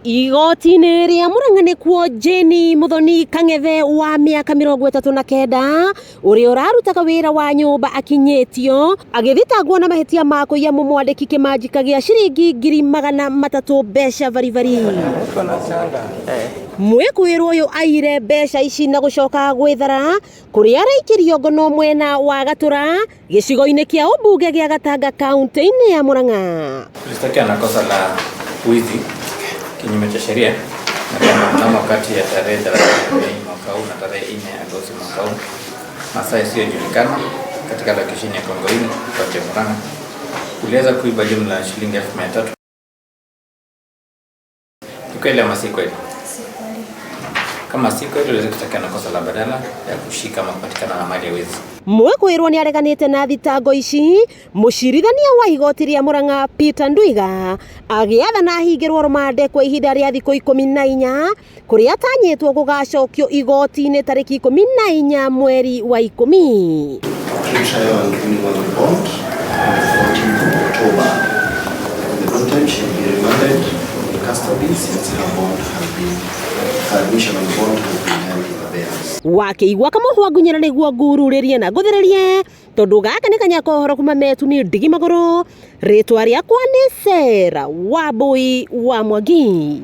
Igoti-inĩ rĩa Murang'a nĩkuo Jane Muthoni Kang'ethe wa mĩaka 39 ũrĩa ũrarutaga wĩra wa nyũmba akinyĩtio agĩthitangwo na mahĩtia ma kũiya mũmwandĩki kĩmanjĩka gĩa ciringi 300,000 mbeca baribari. Mwĩkũĩrwo ũyũ aire mbeca ici na gũcoka gwĩthara kũrĩa araikĩrio ngono mwena wa Gatũra gĩcigo-inĩ kĩa ũmbunge gĩa Gatanga kaunti-inĩ ya Murang'a. Tulishtakiwa na kosa la wizi kinyume cha sheria na kwamba mnamo kati ya tarehe 30 Mei mwaka huu na tarehe 4 Agosti mwaka huu masaa isiyojulikana katika lokesheni ya Kongoini kaunti ya Murang'a uliweza kuiba jumla ya shilingi 300,000. Ni kweli ama si kweli? Si kweli. Kama si kweli, uliweza kushtakiwa na kosa la badala ya kushika ama kupatikana na mali ya wizi. Mwĩkũĩrwo nĩ areganĩte na thitango ici. Mũcirithania wa igoti rĩa Murang'a Peter Ndwiga agĩathana ahingĩrwo rũmande kwa ihinda rĩa thikũ 14 kũrĩa atanyĩtwo gũgacokio igoti-inĩ tarĩki 14 mweri wa 10. Pre-trial and ruling on the bond on the 14th of October. In the meantime, she will be remanded in custody since her admission on bond has been held in abeyance. Wakĩigua kamũhwa ngunyĩra nĩguo ngururĩrie na ngũthĩrĩrie tondũ gaka nĩ kanya ka ũhoro kuma metu nĩ ndigi magũrũ. Rĩtwa rĩakwa nĩ Sarah Wambui wa Mwangi.